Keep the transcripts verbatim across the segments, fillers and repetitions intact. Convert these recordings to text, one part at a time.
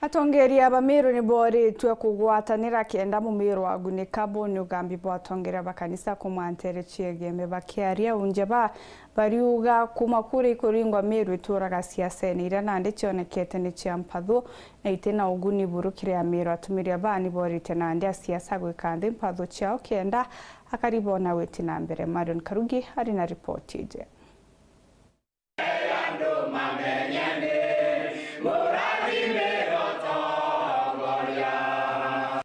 Atongeria ba Meru ni boritue kugwatanira kenda Mumiru agunika. Buu ni ugambi bwa atongeria ba kanisa kuma nteere cia Igembe. Bakiaria unja ba bariuga kuma kuria ikuringwa Meru ituraga siasene iria nandi cionekete ni cia mpathu na iti na uguni buru kiri Ameru. Atumiria baa ni borite nandi a siasa gwika nthi mpathu ciao kenda akari boona witi na mbere. Marion Karugi ari na ripoti iji.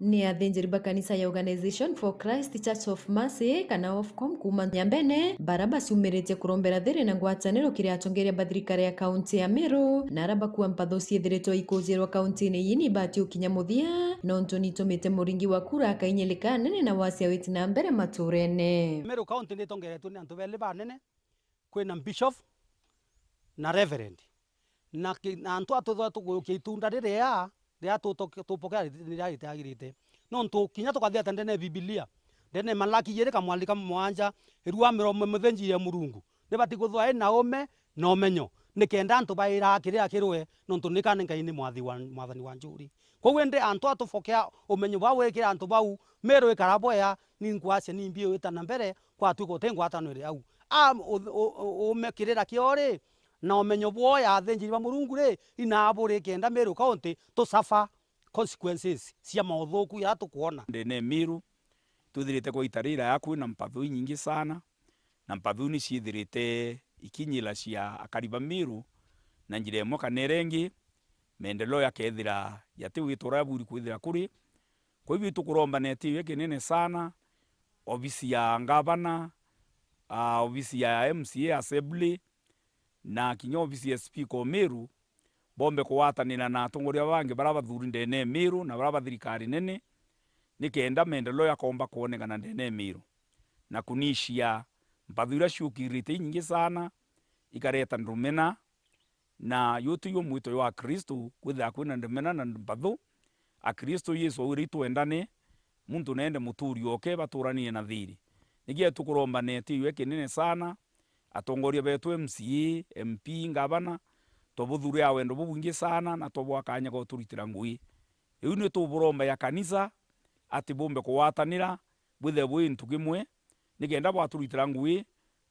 Ni athinjiri ba kanisa ya Organization for Christ Church of Mercy, kana Ofcom, kuma Nyambene, bara baciumiritie kurombera thiri na ngwataniro kiri atongeria ba thirikari ya kaunti ya Meru, na ara bakua mpatho ciithiritwe ikujirwa kaunti-ini ii ni ibati ukinya muthia, nontu nitumite muringi wa kura akainyilika anene na wasia witi na mbere maturene. Meru County ni itongeretwe ni antu beli banene, kwina bishop na reverend. Na ki-, na antu a tutho tukujukia itunda riria, riria tuto-, tupokea ri-, riria ritiagirite. Nontu kinya tukathia ata ndene ya Bibilia, ndene ya Malaki ijiri kamwandika mwanja, irua miromo muthenjire Murungu, nibati kuthwa ina ume na umenyo, nikenda antu bairaga kiria kirwe, nontu ni kani Ngai ni mwathi wa, mwathani wa njuri. Kwou indi antu a tupokea umenyo bau wikira antu bau, Meru ikara bwea, ni nkwacia ni mbi wita na mbere, kwatuika uti ngwataniro au. A, u-, u-, u-, umekirira kio ri, na umenyo bwoo ya athinjiri ba Murungu ri, inaa buri kenda Meru County tu suffer consequences cia mauthuku jaria tukwona. Ndene Meru, twithirite kwa ita riraya kwina mpathu inyingi sana, na mpathu ni ciithirite ikinyira cia akari ba Meru na njira imwe kana iria ingi, maendeleo yakethira jati witura buri kwithira kuri. Kwa hivyo, itukuromba neti iwe kinene sana, ofisi ya ngavana, ah, ofisi ya M C A assembly, na kinya ofisi ya speaker o Meru, bombe kugwatanira na atongoria bangi bara bathuri ndene ya Meru na bara ba thirikari nene, nikenda maendeleo yakomba kwonekana ndene ya Meru, na kunishia mpathu iria ciukirite inyingi sana, ikareta ndumena, na juu tiju mwito jwa Akristu, kwithira kwina ndumena na mpathu. Akristu Jesu augire itwendane, muntu neende muturi oke, baturanie na thiri. Niki tukuromba neti iwe kinene sana, atongoria betu, M C A, M P, ngavana, twabuthure a wendo bubwingi sana na twabwa kanya ga uturitira ngugi. Iu ni tuburomba ya kanisa, ati bumbe kugwatanira, bwithire bwi into kimwe, nikenda bwaturitira ngugi,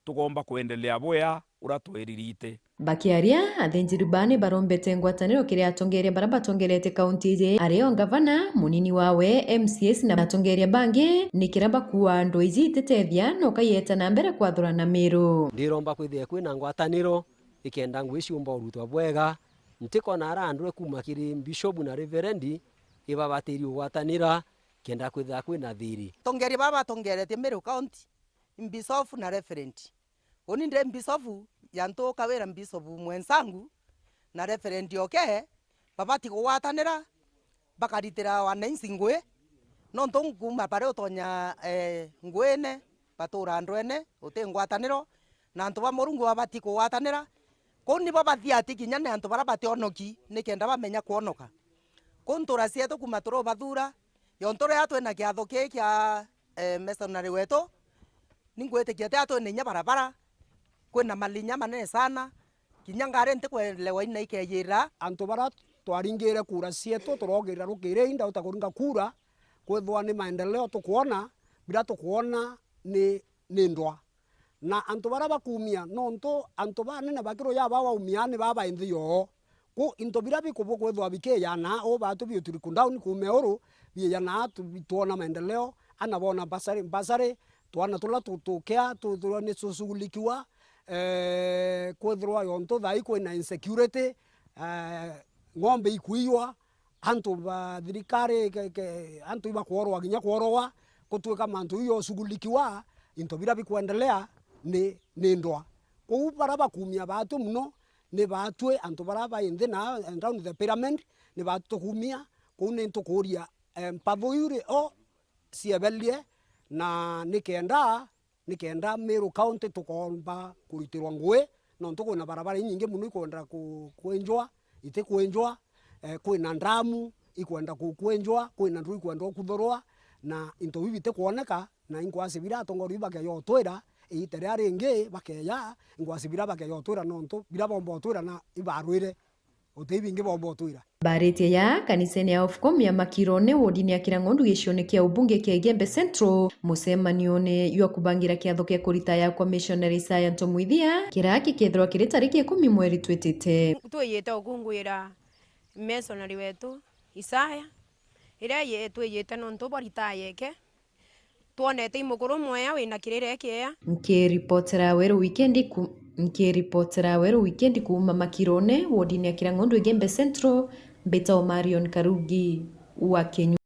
tukomba kwendelea bwea uria tweririte. Bakiaria, athinjiri baa ni barombete ngwataniro kiri atongeria bara batongerete kaunti iji, ario ngavana, munini wawe, M C As na atongeria bangi, nikira bakua andu iji ititethia na ukaieta na mbere kwathurana Meru. Ndiromba kwithire kwina ngwataniro, ikenda ngugi ciumba urutwa bwega, ntikona ara andu e kuma kiri bishopu na reverendi ibabatiri ugwatanira, kenda kwithira kwina thiri. Atongeria baa batongeretie Meru County, ni Bishop na Reverend. Uni ndi Bishop ya ntu Kawira, Bishop mwenzangu, na Reverend oke, babati kugwatanira, bakaritira wananchi ngui, nontu nkuma baria utonya, eh, nguine, batura ndwene, uti ngwataniro, na antu ba Murungu babati kugwatanira. Kuu nibo bathiati kinya ni antu baria bationoki, nikenda bamenya kwonoka. Kuu ntura cietu kuma turubathura, yontu riria twina kiatho kii kia, eh, missionary wetu, ningwitikia ati twina inya barabara, kwina malinya manene sana, kinya ngari ntikwelewa ina ikeyira. Antu baria twaringire kura cietu, turogirira rukiri, inda uta kuringa kura, kwithwa ni maendeleo tukwona, biria tukwona ni, ni ndwa. Na antu baria bakumia, nontu antu banene ba kiruya baa baumia ni baa bai nthi yoo. Ku into biria bikubu kwithwa bikijana, uu batu biu trickle down kuuma iuru, biijana tu-, twona maendeleo, ana boona bursary, bursary, twana turia tu-, tukea, tu-, tu-, ni tushughulikiwa, eh, kwithirwa yontu thaa ii kwina insecurity, eh, ng'ombe ikuiywa, antu ba thirikari ke-, ke-, antu ibakworwa kinya kworogwa, gutwika mantu iu yoshughulikiwa, into biria bikwendelea ni, ni ndwa. Kwou baria bakumia baatwi mono ni baatwi antu baria bai nthi na down the pyramid, ni baatwi tukumia. Kwou ni ntukuuria, eh, mpathu iu ri o cieberie, na nikenda nikenda Meru County tukoomba kuritirwa ngui, nontu kwina barabara inyingi mono ikwenda ku-, kwenjwa, itikwinjwa, eh, kwina ndamu ikwenda ku-, kwenjwa, kwina nduru ikwenda ukuthurwa, na into biu bitikwoneka, na inkwasi biria atongoria bakeja utwira, iita riria ringi bakeja, inkwasi biria bakeja utwira, nontu biria boomba utwira na ibarwire. Uti ibingi bomba utwira. Mbaritie ya kanisene ya Ofcom ya Makirone, wodini ya Kirang'ondu, gicione kia ubunge kia Igembe Central, mucemanione jwa kubangira kiatho kia kuritaya kwa missionary Isaya Ntomwithia, kiria gikethirwa kiri tariki ikumi mweri twitite. Twiyite ukunguira missionary wetu Isaya, iria ye-, twiyite nontu bwa ritaya eke. Twonete imukuru mwea wina kirire kiea. Nkiripotera Weru Wikendi ku-, nkiripotera Weru Wikendi kuuma Makirone, wodini ya Kirang'ondu, Igembe Central, mbita o Marion Karugi wa Kenya.